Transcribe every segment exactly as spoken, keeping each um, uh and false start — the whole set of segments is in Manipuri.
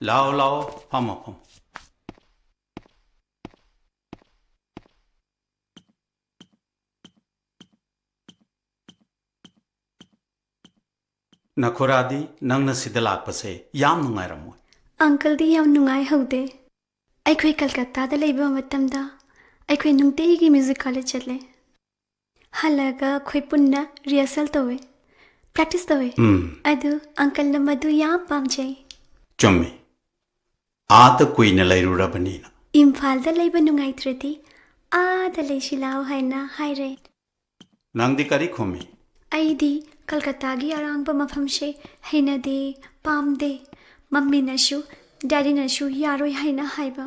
ꯂꯥꯛꯑꯣ, ꯂꯥꯛꯑꯣ, ꯐꯝꯃꯣ, ꯐꯝꯃꯣ꯫ ꯅꯈꯣꯔꯥꯗꯤ, ꯅꯪꯅ ꯁꯤꯗ ꯂꯥꯛꯄꯁꯦ ꯌꯥꯝ ꯅꯨꯡꯉꯥꯏꯔꯝꯃꯣꯏ꯫ ꯑꯪꯀꯜꯗꯤ ꯌꯥꯝ ꯅꯨꯡꯉꯥꯏꯍꯧꯗꯦ꯫ ꯑꯩꯈꯣꯏ ꯀꯜꯀꯠꯇꯥꯗ ꯂꯩꯕ ꯃꯇꯝꯗ ꯑꯩꯈꯣꯏ ꯅꯨꯡꯇꯤꯒꯤ ꯃ꯭ꯌꯨꯖꯤꯛ ꯀꯣꯂꯦꯖ ꯆꯠꯂꯦ꯫ ꯍꯜꯂꯛꯑꯒ ꯑꯩꯈꯣꯏ ꯄꯨꯟꯅ ꯔꯤꯍꯔꯁꯦꯜ ꯇꯧꯋꯦ, ꯄ꯭ꯔꯦꯛꯇꯤꯁ ꯇꯧꯋꯦ꯫ ꯎꯝ꯫ ꯑꯗꯨ ꯑꯪꯀꯜꯅ ꯃꯗꯨ ꯌꯥꯝ ꯄꯥꯝꯖꯩ꯫ ꯆꯨꯝꯃꯤ꯫ ꯑꯥꯗ ꯀꯨꯏꯅ ꯂꯩꯔꯨꯔꯕꯅꯤꯅ꯫ ꯏꯝꯐꯥꯜꯗ ꯂꯩꯕ ꯅꯨꯡꯉꯥꯏꯇ꯭ꯔꯗꯤ ꯑꯥꯗ ꯂꯩꯁꯤ ꯂꯥꯎ ꯍꯥꯏꯅ ꯍꯥꯏꯔꯦ꯫ ꯅꯪꯗꯤ ꯀꯔꯤ ꯈꯨꯝꯃꯤ? ꯑꯩꯗꯤ ꯀꯜꯀꯇꯥꯒꯤ ꯑꯔꯥꯡꯕ ꯃꯐꯝꯁꯦ ꯍꯩꯅꯗꯦ, ꯄꯥꯝꯗꯦ꯫ ꯃꯝꯃꯤꯅꯁꯨ, ꯗꯦꯗꯤꯅꯁꯨ ꯌꯥꯔꯣꯏ ꯍꯥꯏꯅ ꯍꯥꯏꯕ꯫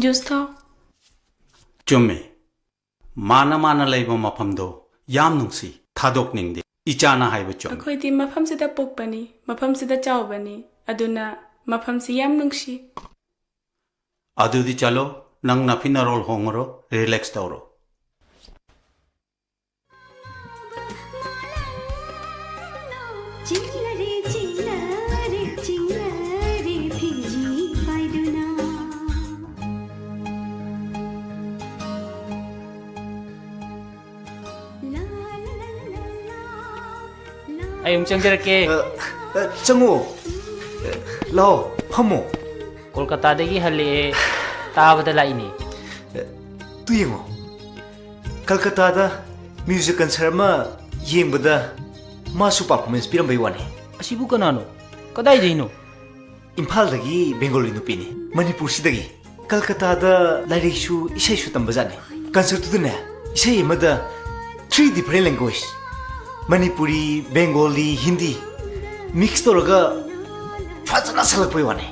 ꯖꯨꯁ ꯊꯛꯑꯣ꯫ ꯆꯨꯝꯃꯤ꯫ ꯃꯥꯅ ꯃꯥꯅ ꯂꯩꯕ ꯃꯐꯝꯗꯣ ꯌꯥꯝ ꯅꯨꯡꯁꯤ, ꯊꯥꯗꯣꯛꯅꯤꯡꯗꯦ꯫ ꯏꯆꯥꯅ ꯍꯥꯏꯕ ꯆꯨꯝꯃꯤ꯫ ꯑꯩꯈꯣꯏꯗꯤ ꯃꯐꯝꯁꯤꯗ ꯄꯣꯛꯄꯅꯤ, ꯃꯐꯝꯁꯤꯗ ꯆꯥꯎꯕꯅꯤ, ꯑꯗꯨꯅ ꯃꯐꯝꯁꯤ ꯌꯥꯝ ꯅꯨꯡꯁꯤ꯫ ꯑꯗꯨꯗꯤ ꯆꯠꯂꯣ, ꯅꯪ ꯅꯐꯤ ꯅꯔꯣꯜ ꯍꯣꯡꯉꯨꯔꯣ, ꯔꯤꯂꯦꯛꯁ ꯇꯧꯔꯣ꯫ ꯆꯤꯡꯂꯔꯦ, ꯆꯤꯡꯂꯔꯦ, ꯆꯤꯡꯂꯔꯦ ꯐꯤꯖꯤ ꯄꯥꯏꯗꯨꯅ꯫ ꯑꯩ ꯑꯃꯨꯛ ꯆꯪꯖꯔꯛꯀꯦ꯫ ꯑ, ꯑ, ꯆꯪꯉꯣ꯫ ꯑ, ꯂꯥꯛꯑꯣ, ꯐꯝꯃꯣ꯫ ꯀꯣꯜꯀꯇꯥꯗꯒꯤ ꯍꯜꯂꯛꯑꯦ ꯇꯥꯕꯗ ꯂꯥꯛꯏꯅꯦ꯫ ꯑ, ꯇꯨ ꯌꯦꯡꯉꯣ꯫ ꯀꯜꯀꯇꯥꯗ ꯃ꯭ꯌꯨꯖꯤꯛ ꯀꯟꯁꯔꯠ ꯑꯃ ꯌꯦꯡꯕꯗ ꯃꯥꯁꯨ ꯄꯔꯐꯣꯔꯃꯦꯟꯁ ꯄꯤꯔꯝꯕꯩ ꯋꯥꯅꯤ꯫ ꯑꯁꯤꯕꯨ ꯀꯅꯥꯅꯣ? ꯀꯗꯥꯏꯗꯩꯅꯣ? ꯏꯝꯐꯥꯜꯗꯒꯤ ꯕꯦꯡꯒꯣꯂꯤ ꯅꯨꯄꯤꯅꯤ, ꯃꯅꯤꯄꯨꯔꯁꯤꯗꯒꯤ꯫ ꯀꯜꯀꯇꯥꯗ ꯂꯥꯏꯔꯤꯛꯁꯨ ꯏꯁꯩꯁꯨ ꯇꯝꯕꯖꯥꯠꯅꯤ꯫ ꯀꯟꯁꯔꯠꯇꯨꯗꯅꯦ, ꯏꯁꯩ ꯑꯃꯗ three different language, Manipuri, Bengali, Hindi mix ꯇꯧꯔꯒ ꯐꯖꯅ ꯁꯛꯂꯛꯄꯩ ꯋꯥꯅꯤ꯫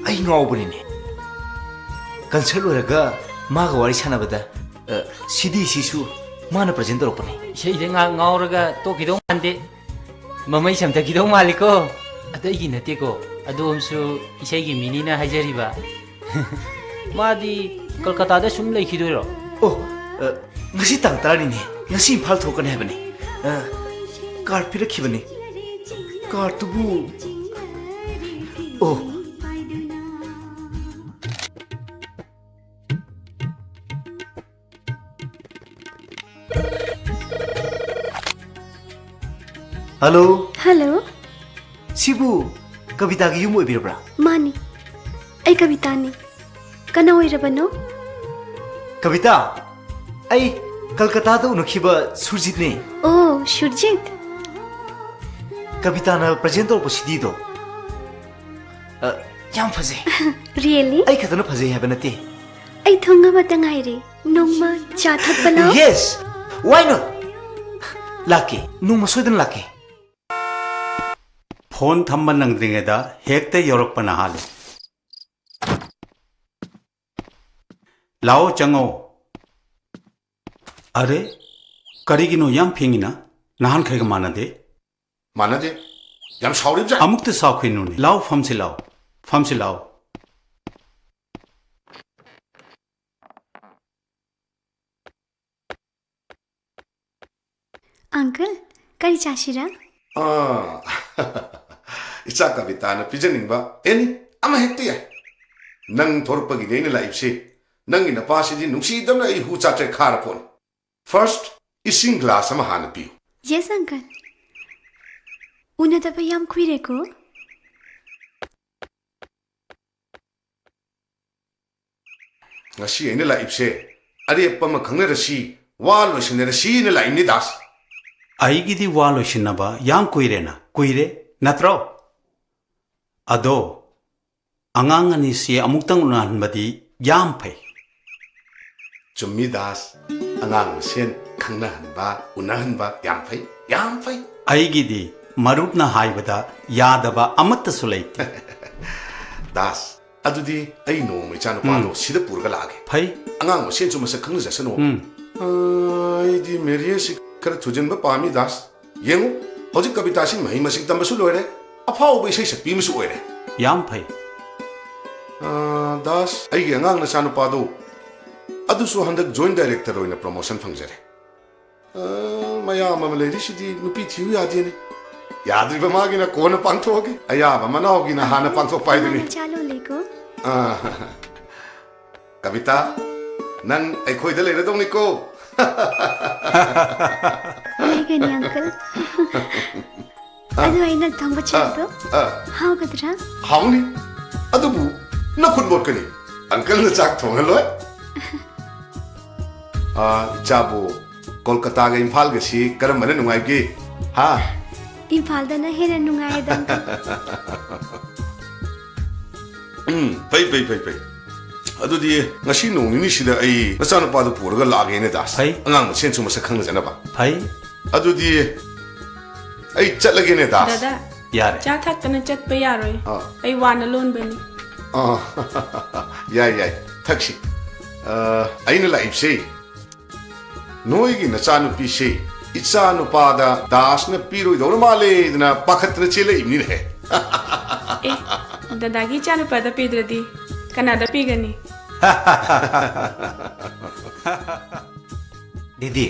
ꯑꯩ ꯉꯥꯎꯕꯅꯤꯅꯦ꯫ ꯀꯟꯁꯔꯠ ꯂꯣꯏꯔꯒ ꯃꯥꯒ ꯋꯥꯔꯤ ꯁꯥꯟꯅꯕꯗ, ꯑ, ꯁꯤꯗꯤꯁꯤꯁꯨ ꯃꯥꯅ ꯄ꯭ꯔꯖꯦꯟ ꯇꯧꯔꯛꯄꯅꯤ꯫ ꯏꯁꯩꯗ ꯉꯥꯏꯍꯥꯛ ꯉꯥꯎꯔꯒ ꯇꯣꯛꯈꯤꯗꯧ ꯃꯥꯟꯗꯦ꯫ ꯃꯃꯩ ꯁꯝꯊꯈꯤꯗꯧ ꯃꯥꯜꯂꯤꯀꯣ꯫ ꯑꯗꯨ ꯑꯩꯒꯤ ꯅꯠꯇꯦꯀꯣ꯫ ꯑꯗꯣꯝꯁꯨ ꯏꯁꯩꯒꯤ ꯃꯤꯅꯤꯅ ꯍꯥꯏꯖꯔꯤꯕ꯫ ꯃꯥꯗꯤ ꯀꯜꯀꯇꯥꯗ ꯁꯨꯝ ꯂꯩꯈꯤꯗꯣꯏꯔꯣ? ꯑꯣ, ꯑ, ꯉꯁꯤ ꯇꯥꯡ ꯇꯔꯥꯅꯤꯅꯦ꯫ ꯉꯁꯤ ꯏꯝꯐꯥꯜ ꯊꯣꯛꯀꯅꯤ ꯍꯥꯏꯕꯅꯤ꯫ ꯑ, ꯀꯥꯔꯗ ꯄꯤꯔꯛꯈꯤꯕꯅꯤ꯫ ꯀꯥꯔꯗꯇꯨꯕꯨ ꯑꯣ꯫ ꯍꯜꯂꯣ꯫ ꯍꯜꯂꯣ꯫ ꯁꯤꯕꯨ ꯀꯕꯤꯇꯥꯒꯤ ꯌꯨꯝ ꯑꯣꯏꯕꯤꯔꯕ꯭ꯔꯥ? ꯃꯥꯅꯤ꯫ ꯑꯩ ꯀꯕꯤꯇꯥꯅꯤ꯫ ꯀꯅꯥ ꯑꯣꯏꯔꯕꯅꯣ? ꯀꯕꯤꯇꯥ, ꯑꯩ ꯀꯜꯀꯇꯥꯗ ꯎꯅꯈꯤꯕ ꯁꯨꯔꯖꯤꯠꯅꯤ꯫ ꯑꯣ, ꯁꯨꯔꯖꯤꯠ꯫ ꯀꯕꯤꯇꯥꯅ ꯄ꯭ꯔꯖꯦꯟ ꯇꯧꯔꯛꯄ ꯁꯤꯗꯤꯗꯣ, ꯑ, ꯌꯥꯝ ꯐꯖꯩ꯫ Really? ꯑꯩ ꯈꯛꯇꯅ ꯐꯖꯩ ꯍꯥꯏꯕ ꯅꯠꯇꯦ꯫ ꯑꯩ ꯊꯨꯡ ꯑꯃꯇ ꯉꯥꯏꯔꯦ꯫ ꯅꯣꯡꯃ ꯆꯥ ꯊꯛꯄ ꯂꯥꯛꯑꯣ꯫ Yes, why not? ꯂꯥꯛꯀꯦ, ꯅꯣꯡꯃ ꯁꯣꯏꯗꯅ ꯂꯥꯛꯀꯦ꯫ ꯐꯣꯟ ꯊꯝꯕ ꯅꯪꯗ꯭ꯔꯤꯉꯩꯗ ꯍꯦꯛꯇ ꯌꯧꯔꯛꯄꯅ ꯍꯥꯜꯂꯦ꯫ ꯂꯥꯛꯑꯣ, ꯆꯪꯉꯣ꯫ ꯑꯔꯦ, ꯀꯔꯤꯒꯤꯅꯣ ꯌꯥꯝ ꯐꯦꯡꯉꯤꯅ? ꯅꯍꯥꯟꯈꯩꯒ ꯃꯥꯟꯅꯗꯦ꯫ ꯃꯥꯟꯅꯗꯦ꯫ ꯌꯥꯝ ꯁꯥꯎꯔꯤꯕꯖꯥꯠ꯫ ꯑꯃꯨꯛꯇ ꯁꯥꯎꯈꯤꯅꯨꯅꯦ꯫ ꯂꯥꯎ, ꯐꯝꯁꯤ ꯂꯥꯎ꯫ ꯐꯝꯁꯤ ꯂꯥꯎ꯫ Uncle, ꯀꯔꯤ ꯆꯥꯁꯤꯔꯥ? ꯑꯥ, ꯏꯆꯥ ꯀꯕꯤꯇꯥꯅ ꯄꯤꯖꯅꯤꯡꯕ ꯑꯦꯅꯤ ꯑꯃ ꯍꯦꯛꯇ ꯌꯥꯏ꯫ ꯅꯪ ꯊꯣꯔꯛꯄꯒꯤꯅꯦ ꯑꯩꯅ ꯂꯥꯛꯏꯕꯁꯤ꯫ ꯅꯪꯒꯤ ꯅꯄꯥꯁꯤꯗꯤ ꯅꯨꯡꯁꯤꯗꯕꯅ ꯑꯩ ꯍꯨ ꯆꯥꯛꯈ꯭ꯔꯦ ꯈꯥꯔ ꯄꯣꯠꯅꯤ꯫ First, ꯏꯁꯤꯡ ꯒ꯭ꯂꯥꯁ ꯑꯃ ꯍꯥꯟꯅ ꯄꯤꯌꯨ꯫ Yes, uncle. ꯎꯅꯗꯕ ꯌꯥꯝ ꯀꯨꯏꯔꯦꯀꯣ꯫ ꯉꯁꯤ ꯑꯩꯅ ꯂꯥꯛꯏꯕꯁꯦ ꯑꯔꯦꯞꯄ ꯑꯃ ꯈꯪꯅꯔꯁꯤ, ꯋꯥ ꯂꯣꯏꯁꯤꯟꯅꯔꯁꯤꯅ ꯂꯥꯛꯏꯕꯅꯤ, ꯗꯥꯁ꯫ ꯑꯩꯒꯤꯗꯤ ꯋꯥ ꯂꯣꯏꯁꯤꯟꯅꯕ ꯌꯥꯝ ꯀꯨꯏꯔꯦꯅ, ꯀꯨꯏꯔꯦ, ꯅꯠꯇ꯭ꯔꯣ? ꯑꯗꯣ, ꯑꯉꯥꯡ ꯑꯅꯤꯁꯤ ꯑꯃꯨꯛꯇꯪ ꯎꯅꯍꯟꯕꯗꯤ ꯌꯥꯝ ꯐꯩ꯫ ꯆꯨꯝꯃꯤ, ꯗꯥꯁ꯫ ꯑꯉꯥꯡ ꯃꯁꯦꯟ ꯈꯪꯅꯍꯟꯕ, ꯎꯅꯍꯟꯕ ꯌꯥꯝ ꯐꯩ, ꯌꯥꯝ ꯐꯩ꯫ ꯑꯩꯒꯤꯗꯤ ꯃꯔꯨꯞꯅ ꯍꯥꯏꯕꯗ ꯌꯥꯗꯕ ꯑꯃꯠꯇꯁꯨ ꯂꯩꯇꯦ꯫ ꯗꯥꯁ, ꯑꯗꯨꯗꯤ ꯑꯩ ꯅꯣꯡꯃ ꯏꯆꯥꯅꯨꯄꯥꯗꯣ ꯎꯝ꯫ ꯁꯤꯗ ꯄꯨꯔꯒ ꯂꯥꯛꯑꯒꯦ꯫ ꯐꯩ꯫ ꯑꯉꯥꯡ ꯃꯁꯦꯟꯁꯨ ꯃꯁꯛ ꯈꯪꯅꯖꯁꯅꯨ꯫ ꯎꯝ꯫ ꯑ, ꯑꯩꯗꯤ ꯃꯦꯔꯤꯌꯦꯁꯤ ꯈꯔ ꯊꯨꯖꯤꯟꯕ ꯄꯥꯝꯃꯤ, ꯗꯥꯁ꯫ ꯌꯦꯡꯉꯨ, ꯍꯧꯖꯤꯛ ꯀꯕꯤꯇꯥꯁꯤ ꯃꯍꯩ ꯃꯁꯤꯡ ꯇꯝꯕꯁꯨ ꯂꯣꯏꯔꯦ, ꯑꯐꯥꯎꯕ ꯏꯁꯩ ꯁꯛꯄꯤ ꯑꯃꯁꯨ ꯑꯣꯏꯔꯦ꯫ ꯌꯥꯝ ꯐꯩ꯫ ꯑ, ꯗꯥꯁ, ꯑꯩꯒꯤ ꯑꯉꯥꯡ ꯅꯆꯥꯅꯨꯄꯥꯗꯨ ꯑꯗꯨꯁꯨ ꯍꯟꯗꯛ joint director ꯑꯣꯏꯅ promotion ꯐꯪꯖꯔꯦ꯫ ꯑ, ꯃꯌꯥꯝ ꯑꯃ ꯂꯩꯔꯤꯁꯤꯗꯤ ꯅꯨꯄꯤ ꯊꯤꯌꯨ ꯌꯥꯗꯦꯅꯦ꯫ ꯌꯥꯗ꯭ꯔꯤꯕ ꯃꯥꯒꯤꯅ ꯀꯣꯟꯅ ꯄꯥꯡꯊꯣꯛꯑꯒꯦ, ꯑꯌꯥꯕ ꯃꯅꯥꯎꯒꯤꯅ ꯍꯥꯟꯅ ꯄꯥꯡꯊꯣꯛꯄ ꯍꯥꯏꯗꯨꯅꯤ꯫ ꯏꯆꯥ ꯂꯣꯜꯂꯦꯀꯣ꯫ ꯑꯥ, ꯀꯕꯤꯇꯥ, ꯅꯪ ꯑꯩꯈꯣꯏꯗ ꯂꯩꯔꯗꯧꯅꯤꯀꯣ꯫ ꯂꯩꯒꯅꯤ, uncle꯫ ꯑꯗꯨ ꯑꯩꯅ ꯊꯣꯡꯕ ꯆꯥꯛꯇꯣ ꯑꯥ, ꯍꯥꯎꯒꯗ꯭ꯔꯥ? ꯍꯥꯎꯅꯤ꯫ ꯑꯗꯨꯕꯨ ꯅꯈꯨꯠ ꯃꯣꯠꯀꯅꯤ꯫ Uncleꯅ ꯆꯥꯛ ꯊꯣꯡꯍꯜꯂꯣꯏ꯫ ꯑꯥ, ꯏꯆꯥꯕꯨ ꯀꯣꯜꯀꯇꯥꯒ ꯏꯝꯐꯥꯜꯒꯁꯤ ꯀꯔꯝꯕꯅ ꯅꯨꯡꯉꯥꯏꯒꯦ? ꯍꯥ? ꯏꯝꯐꯥꯜꯗꯅ ꯍꯦꯟꯅ ꯅꯨꯡꯉꯥꯏꯗ, uncle꯫ ꯎꯝ, ꯐꯩ, ꯐꯩ, ꯐꯩ, ꯐꯩ꯫ ꯑꯗꯨꯗꯤ ꯉꯁꯤ ꯅꯣꯡ ꯅꯤꯅꯤꯁꯤꯗ ꯑꯩ ꯅꯆꯥꯅꯨꯄꯥꯗꯨ ꯄꯨꯔꯒ ꯂꯥꯛꯑꯒꯦꯅꯦ, ꯗꯥꯁ꯫ ꯐꯩ꯫ ꯑꯉꯥꯡ ꯃꯁꯦꯟꯁꯨ ꯃꯁꯛ ꯈꯪꯅꯖꯅꯕ꯫ ꯐꯩ꯫ ꯑꯗꯨꯗꯤ ꯑꯩ ꯆꯠꯂꯒꯦꯅꯦ, ꯗꯥꯁ꯫ ꯗꯥꯗꯥ, ꯌꯥꯔꯦ꯫ ꯆꯥ ꯊꯛꯇꯅ ꯆꯠꯄ ꯌꯥꯔꯣꯏ꯫ ꯑꯥ꯫ ꯑꯩ ꯋꯥꯅ ꯂꯣꯟꯕꯅꯤ꯫ ꯑꯥ, ꯌꯥꯏ, ꯌꯥꯏ, ꯊꯛꯁꯤ꯫ ꯑꯥ, ꯑꯩꯅ ꯂꯥꯛꯏꯕꯁꯤ ꯅꯣꯏꯒꯤ ꯅꯆꯥꯅꯨꯄꯤꯁꯤ ꯏꯆꯥꯅꯨꯄꯥꯗ ꯗꯥꯁꯅ ꯄꯤꯔꯣꯏꯗꯧꯔ ꯃꯥꯜꯂꯦꯗꯅ ꯄꯥꯈꯠꯇꯅ ꯆꯦꯜꯂꯛꯏꯕꯅꯤꯅꯦ꯫ ꯑꯦ, ꯗꯥꯗꯥꯒꯤ ꯏꯆꯥꯅꯨꯄꯥꯗ ꯄꯤꯗ꯭ꯔꯗꯤ ꯀꯅꯥꯗ ꯄꯤꯒꯅꯤ? ꯗꯦꯗꯤ,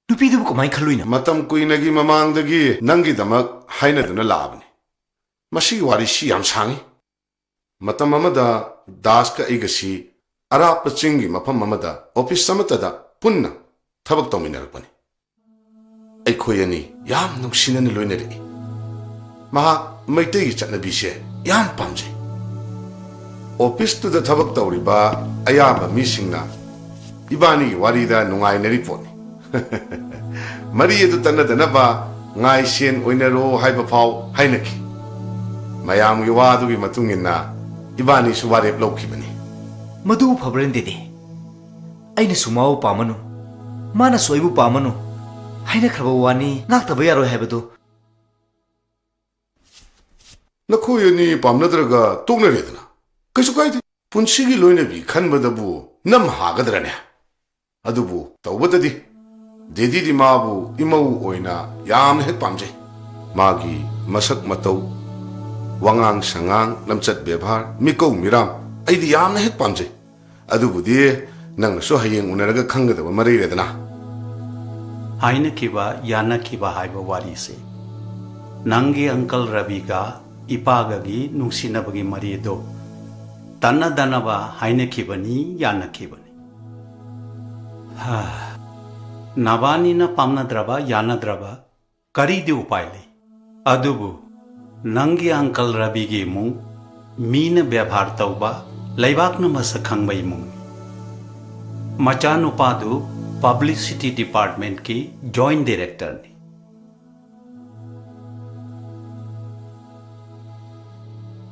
ꯅꯨꯄꯤꯗꯨꯕꯨ ꯀꯃꯥꯏꯅ ꯈꯜꯂꯨꯏꯅꯣ? ꯃꯇꯝ ꯀꯨꯏꯅꯒꯤ ꯃꯃꯥꯡꯗꯒꯤ ꯅꯪꯒꯤꯗꯃꯛ ꯍꯥꯏꯅꯗꯨꯅ ꯂꯥꯛꯑꯕꯅꯤ꯫ ꯃꯁꯤꯒꯤ ꯋꯥꯔꯤꯁꯤ ꯌꯥꯝ ꯁꯥꯡꯉꯤ꯫ ꯃꯇꯝ ꯑꯃꯗ ꯗꯥꯁꯀ ꯑꯩꯒꯁꯤ ꯑꯔꯥꯞꯄ ꯆꯤꯡꯒꯤ ꯃꯐꯝ ꯑꯃꯗ ꯑꯣꯐꯤꯁ ꯑꯃꯠꯇꯗ ꯄꯨꯟꯅ ꯊꯕꯛ ꯇꯧꯃꯤꯟꯅꯔꯛꯄꯅꯤ꯫ ꯑꯩꯈꯣꯏ ꯑꯅꯤ ꯌꯥꯝ ꯅꯨꯡꯁꯤꯅꯅ ꯂꯣꯏꯅꯔꯛꯏ꯫ ꯃꯍꯥꯛ ꯃꯩꯇꯩꯒꯤ ꯆꯠꯅꯕꯤꯁꯦ ꯌꯥꯝ ꯄꯥꯝꯖꯩ꯫ ꯑꯣꯐꯤꯁꯇꯨꯗ ꯊꯕꯛ ꯇꯧꯔꯤꯕ ꯑꯌꯥꯝꯕ ꯃꯤꯁꯤꯡꯅ ꯏꯕꯥꯅꯤꯒꯤ ꯋꯥꯔꯤꯗ ꯅꯨꯡꯉꯥꯏꯅꯔꯤ ꯄꯣꯠꯅꯤ꯫ ꯃꯔꯤ ꯑꯗꯨ ꯇꯠꯅꯗꯅꯕ ꯉꯥꯏꯁꯦꯟ ꯑꯣꯏꯅꯔꯣ ꯍꯥꯏꯕ ꯐꯥꯎ ꯍꯥꯏꯅꯈꯤ꯫ ꯃꯌꯥꯝꯒꯤ ꯋꯥꯗꯨꯒꯤ ꯃꯇꯨꯡ ꯏꯟꯅ ꯏꯕꯥꯅꯤꯁꯨ ꯋꯥꯔꯦꯞ ꯂꯧꯈꯤꯕꯅꯤ꯫ ꯃꯗꯨ ꯐꯕ꯭ꯔꯅꯦ ꯗꯦꯗꯤ? ꯑꯩꯅꯁꯨ ꯃꯥꯕꯨ ꯄꯥꯝꯃꯅꯨ, ꯃꯥꯅꯁꯨ ꯑꯩꯕꯨ ꯄꯥꯝꯃꯅꯨ ꯍꯥꯏꯅꯈ꯭ꯔꯕ ꯋꯥꯅꯤ, ꯉꯥꯛꯇꯕ ꯌꯥꯔꯣꯏ ꯍꯥꯏꯕꯗꯨ꯫ ꯅꯈꯣꯏ ꯑꯅꯤ ꯄꯥꯝꯅꯗ꯭ꯔꯒ ꯇꯣꯛꯅꯔꯦꯗꯅ, ꯀꯩꯁꯨ ꯀꯥꯏꯗꯦ꯫ ꯄꯨꯟꯁꯤꯒꯤ ꯂꯣꯏꯅꯕꯤ ꯈꯟꯕꯗꯕꯨ ꯅꯝ ꯍꯥꯒꯗ꯭ꯔꯅꯦ? ꯑꯗꯨꯕꯨ ꯇꯧꯕꯗꯗꯤ ꯗꯦꯗꯤꯗꯤ ꯃꯥꯕꯨ ꯏꯃꯧ ꯑꯣꯏꯅ ꯌꯥꯝꯅ ꯍꯦꯛ ꯄꯥꯝꯖꯩ꯫ ꯃꯥꯒꯤ ꯃꯁꯛ ꯃꯇꯧ, ꯋꯥꯉꯥꯡ ꯁꯉꯥꯡ, ꯂꯝꯆꯠ ꯕꯦꯕꯥꯔ, ꯃꯤꯀꯧ ꯃꯤꯔꯥꯝ ꯑꯩꯗꯤ ꯌꯥꯝꯅ ꯍꯦꯛ ꯄꯥꯝꯖꯩ꯫ ꯑꯗꯨꯕꯨꯗꯤ ꯅꯪꯅꯁꯨ ꯍꯌꯦꯡ ꯎꯅꯔꯒ ꯈꯪꯒꯗꯕ ꯃꯔꯤꯔꯦꯗꯅ꯫ ꯍꯥꯏꯅꯈꯤꯕ ꯌꯥꯅꯈꯤꯕ ꯍꯥꯏꯕ ꯋꯥꯔꯤꯁꯦ ꯅꯪꯒꯤ uncle ꯔꯕꯤꯒ ꯏꯄꯥꯒꯒꯤ ꯅꯨꯡꯁꯤꯅꯕꯒꯤ ꯃꯔꯤꯗꯨ ꯇꯠꯅꯗꯅꯕ ꯍꯥꯏꯅꯈꯤꯕꯅꯤ, ꯌꯥꯅꯈꯤꯕꯅꯤ꯫ ꯍꯥ, ꯅꯕꯥꯅꯤꯅ ꯄꯥꯝꯅꯗ꯭ꯔꯕ, ꯌꯥꯅꯗ꯭ꯔꯕ ꯀꯔꯤꯗꯤ ꯎꯄꯥꯏ ꯂꯩ? ꯑꯗꯨꯕꯨ ꯅꯪꯒꯤ uncle ꯔꯕꯤꯒꯤ ꯏꯃꯨꯡ ꯃꯤꯅ ꯕꯦꯕꯥꯔ ꯇꯧꯕ, ꯂꯩꯕꯥꯛꯅ ꯃꯁꯛ ꯈꯪꯕ ꯏꯃꯨꯡꯅꯤ꯫ ꯃꯆꯥꯅꯨꯄꯥꯗꯨ publicity department ꯀꯤ joint director ꯅꯤ꯫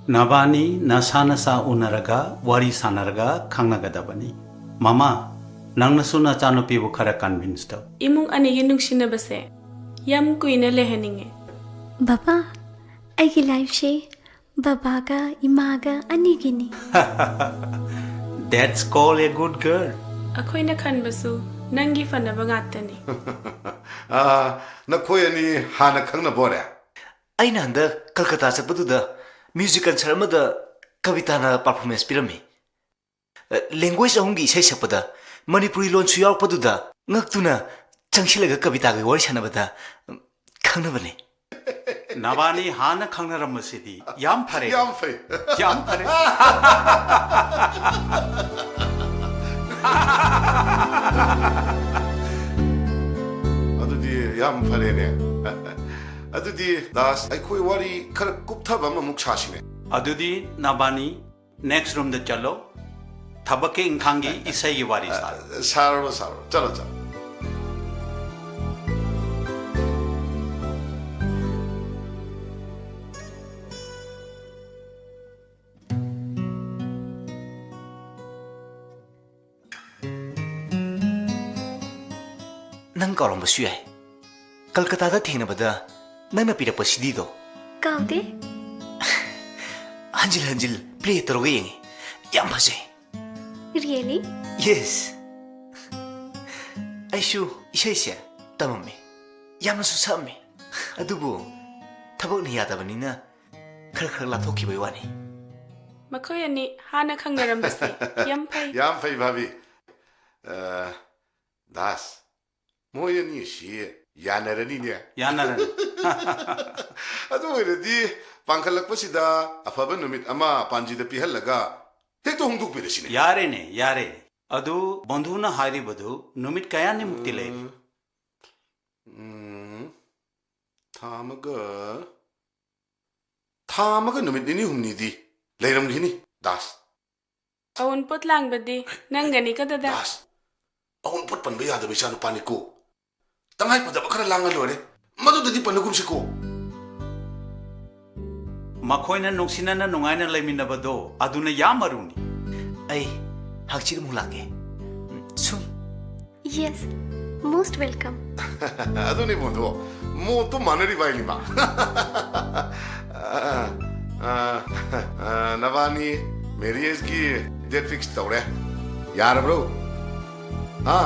ꯅꯕꯥꯅꯤ ꯅꯁꯥ ꯅꯁꯥ ꯎꯅꯔꯒ ꯋꯥꯔꯤ ꯁꯥꯟꯅꯔꯒ ꯈꯪꯅꯒꯗꯕꯅꯤ꯫ ꯃꯃꯥ, ꯅꯪꯅꯁꯨ ꯅꯆꯥꯅꯨꯄꯤꯕꯨ ꯈꯔ convince ꯇꯧ꯫ ꯏꯃꯨꯡ ꯑꯅꯤꯒꯤ ꯅꯨꯡꯁꯤꯅꯕꯁꯦ ꯌꯥꯝ ꯀꯨꯏꯅ ꯂꯩꯍꯟꯅꯤꯡꯉꯦ꯫ ꯕꯕꯥ, ꯑꯩꯒꯤ lifeꯁꯦ ꯕꯕꯥꯒ ꯏꯃꯥꯒ ꯑꯅꯤꯒꯤꯅꯤ꯫ That's called a good girl. ꯑꯩꯈꯣꯏꯅ ꯈꯟꯕꯁꯨ ꯅꯪꯒꯤ ꯐꯅꯕ ꯉꯥꯛꯇꯅꯤ꯫ ꯑꯥ, ꯅꯈꯣꯏ ꯑꯅꯤ ꯍꯥꯟꯅ ꯈꯪꯅꯕ ꯑꯣꯏꯔꯦ? ꯑꯩꯅ ꯍꯟꯗꯛ ꯀꯜꯀꯇꯥ ꯆꯠꯄꯗꯨꯗ music concert ꯑꯃꯗ ꯀꯕꯤꯇꯥꯅ performance ꯄꯤꯔꯝꯃꯤ꯫ ꯑ, language ꯑꯍꯨꯝꯒꯤ ꯏꯁꯩ ꯁꯛꯄꯗ ꯃꯅꯤꯄꯨꯔꯤ ꯂꯣꯟꯁꯨ ꯌꯥꯎꯔꯛꯄꯗꯨꯗ ꯉꯛꯇꯨꯅ ꯆꯪꯁꯤꯜꯂꯒ ꯀꯕꯤꯇꯥꯒꯤ ꯋꯥꯔꯤ ꯁꯥꯟꯅꯕꯗ, ꯎꯝ, ꯈꯪꯅꯕꯅꯤ꯫ ꯅꯕꯥꯅꯤ ꯍꯥꯟꯅ ꯈꯪꯅꯔꯝꯕꯁꯤꯗꯤ ꯌꯥꯝ ꯐꯔꯦ꯫ ꯌꯥꯝ ꯐꯩ꯫ ꯌꯥꯝ ꯐꯔꯦ꯫ ꯑꯗꯨꯗꯤ ꯌꯥꯝ ꯐꯔꯦꯅꯦ꯫ ꯑꯗꯨꯗꯤ ꯗꯥꯁ, ꯑꯩꯈꯣꯏ ꯋꯥꯔꯤ ꯈꯔ ꯀꯨꯞꯊꯕ ꯑꯃꯃꯨꯛ ꯁꯥꯁꯤꯅꯦ꯫ ꯑꯗꯨꯗꯤ ꯅꯕꯥꯅꯤ next roomꯗ ꯆꯠꯂꯣ꯫ ꯊꯕꯛꯀꯤ ꯏꯪꯈꯥꯡꯒꯤ ꯏꯁꯩꯒꯤ ꯋꯥꯔꯤ ꯁꯥꯔꯣ꯫ ꯁꯥꯔꯣ, ꯁꯥꯔꯣ꯫ ꯆꯠꯂꯣ, ꯆꯠꯂꯣ꯫ ꯅꯪ ꯀꯥꯎꯔꯝꯕꯁꯨ ꯌꯥꯏ꯫ ꯀꯜꯀꯇꯥꯗ ꯊꯦꯡꯅꯕꯗ ꯅꯪꯅ ꯄꯤꯔꯛꯄ CDꯗꯣ꯫ ꯀꯥꯎꯗꯦ꯫ ꯍꯟꯖꯤꯜ ꯍꯟꯖꯤꯜ play ꯇꯧꯔꯒ ꯌꯦꯡꯉꯤ꯫ ꯌꯥꯝ ꯐꯖꯩ꯫ Really? Yes. ꯑꯩꯁꯨ ꯏꯁꯩꯁꯦ ꯇꯝꯃꯝꯃꯤ꯫ ꯌꯥꯝꯅꯁꯨ ꯁꯛꯑꯝꯃꯤ꯫ ꯑꯗꯨꯕꯨ ꯊꯕꯛꯅ ꯌꯥꯗꯕꯅꯤꯅ ꯈꯔ ꯈꯔ ꯂꯥꯞꯊꯣꯛꯈꯤꯕꯩ ꯋꯥꯅꯤ꯫ ꯃꯈꯣꯏ ꯑꯅꯤ ꯍꯥꯟꯅ ꯈꯪꯅꯔꯝꯕꯁꯦ ꯌꯥꯝ ꯐꯩ꯫ ꯌꯥꯝ ꯐꯩ, ꯚꯥꯕꯤ꯫ ꯑ, ꯗꯥꯁ, ꯃꯣꯏ ꯑꯅꯤꯁꯤ ꯌꯥꯅꯔꯅꯤꯅꯦ꯫ ꯌꯥꯅꯔꯅꯤ꯫ ꯑꯗꯨ ꯑꯣꯏꯔꯗꯤ ꯄꯥꯡꯈꯠꯂꯛꯄꯁꯤꯗ ꯑꯐꯕ ꯅꯨꯃꯤꯠ ꯑꯃ ꯄꯥꯟꯖꯤꯗ ꯄꯤꯍꯜꯂꯒ ꯍꯦꯛꯇ ꯍꯣꯡꯗꯣꯛꯄꯤꯔꯁꯤꯅꯦ꯫ ꯌꯥꯔꯦꯅꯦ, ꯌꯥꯔꯦ꯫ ꯑꯗꯨ ꯕꯟꯙꯨꯅ ꯍꯥꯏꯔꯤꯕꯗꯨ ꯅꯨꯃꯤꯠ ꯀꯌꯥꯅꯤꯃꯨꯛꯇꯤ ꯂꯩꯔꯤ? ꯎꯝ, ꯊꯥ ꯑꯃꯒ ꯊꯥ ꯑꯃꯒ ꯅꯨꯃꯤꯠ ꯅꯤꯅꯤ ꯍꯨꯝꯅꯤꯗꯤ ꯂꯩꯔꯝꯈꯤꯅꯤ, ꯗꯥꯁ꯫ ꯑꯎꯟꯄꯣꯠ ꯂꯥꯡꯕꯗꯤ ꯅꯪꯒꯅꯤ ꯀꯗꯗ꯫ ꯗꯥꯁ, ꯑꯎꯟꯄꯣꯠ ꯄꯟꯕ ꯌꯥꯗꯕ ꯏꯆꯥ ꯅꯨꯄꯥꯅꯤꯀꯣ꯫ ꯇꯉꯥꯏ ꯐꯗꯕ ꯈꯔ ꯂꯥꯡꯉ ꯂꯣꯏꯔꯦ꯫ ꯃꯗꯨꯗꯗꯤ ꯄꯟꯅꯒꯨꯝꯁꯤꯀꯣ꯫ ꯃꯈꯣꯏꯅ ꯅꯨꯡꯁꯤꯅꯅ ꯅꯨꯡꯉꯥꯏꯅ ꯂꯩꯃꯤꯟꯅꯕꯗꯣ ꯑꯗꯨꯅ ꯌꯥꯝ ꯃꯔꯨꯅꯤ꯫ ꯑꯩ ꯍꯪꯆꯤꯠ ꯑꯃꯨꯛ ꯂꯥꯛꯀꯦ꯫ ꯎꯝ, ꯁꯨꯝ꯫ Yes, most welcome. ꯑꯗꯨꯅꯤ ꯕꯣꯟꯗꯣ, ꯃꯣꯠꯇꯣ ꯃꯥꯟꯅꯔꯤꯕ ꯍꯥꯏꯅꯤꯕ꯫ ꯑ, ꯑ, ꯅꯕꯥꯅꯤ ꯃꯦꯔꯤꯌꯦꯖꯀꯤ ꯗꯦꯠ ꯐꯤꯛꯁ ꯇꯧꯔꯦ, ꯌꯥꯔꯕ꯭ꯔꯣ? ꯍꯥ?